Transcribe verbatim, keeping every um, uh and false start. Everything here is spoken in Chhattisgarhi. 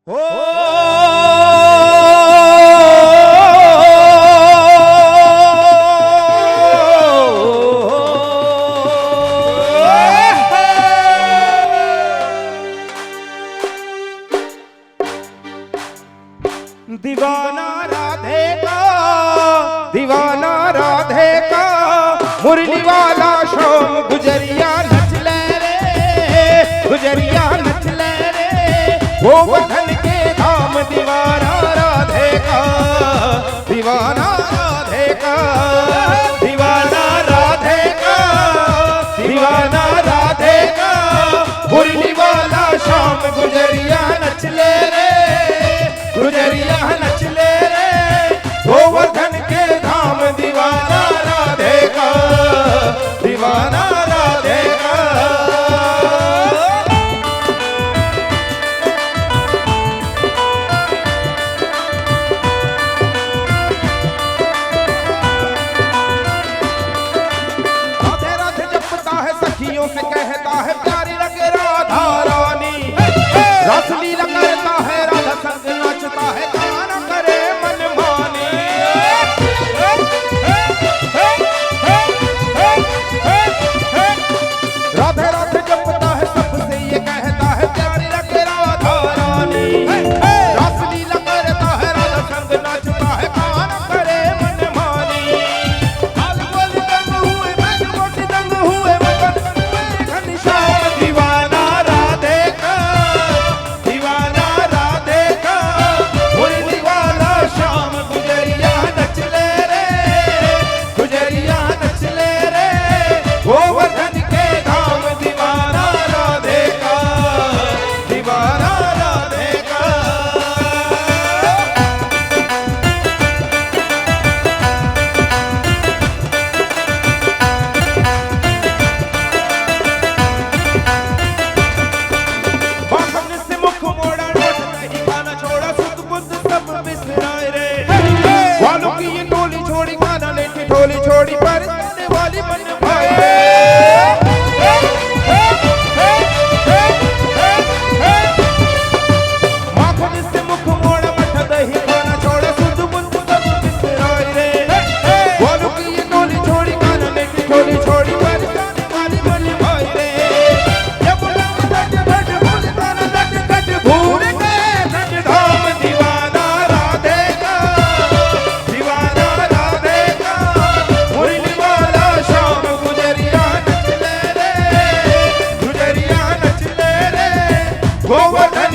ओ दीवाना राधे का, दीवाना राधे का, मुरली वाला श्याम गुजरिया नच ले रे, गुजरिया नच ले रे, गोवर्धन के धाम दीवाना राधे का, दीवाना राधे का, दीवाना राधे का, दीवाना राधे का, मुरली वाला श्याम गुजरिया नच ले रे, गुजरिया नच ले रे, गोवर्धन के धाम दीवाना राधे का, दीवाना राधे का। राधे राधे जपता है, सखियों से कहता है, प्यारी लगे राधा रानी। रासलीला करता है, राधा संग नाचता है, काना करे मनमानी। राधे राधे जपता है, सबसे ये कहता है, प्यारी लगे राधा रानी। रासलीला करता है, राधा संग नाचता है, काना करे मनमानी। काल बोल दंग हुए, बैल बोल दंग हुए, मगन हुए घनश्याम दीवाना राधे का, दीवाना राधे का, मुरली वाला श्याम गुजरिया नच ले रे, गुजरिया नच ले रे, गोवर्धन के धाम दीवाना राधे का, दीवाना राधे का। बाहर से मुख मोड़ा, नोट नहीं खाना छोड़ा, सुध बुध सब बिसराए रे। वालों की ये टोली छोड़ी, काना लेके टोली छोड़ी, पर वाली मन भाई। माखन से मुख मोड़ा, मठा दही खाना छोड़ा, सुध बुध सब बिसराए रे। बोलो कि ये टोली छोड़ी, काना लेके टोली छोड़ी, परेशान वाली मन भाई रे। ये बोला कट कट बोलता ना कट कट भूल गए सच धाम दीवाना राधे का। दीवाना राधे का, मुरली वाला श्याम गुजरिया नच ले रे, गुजरिया नच ले रे, गोवर्धन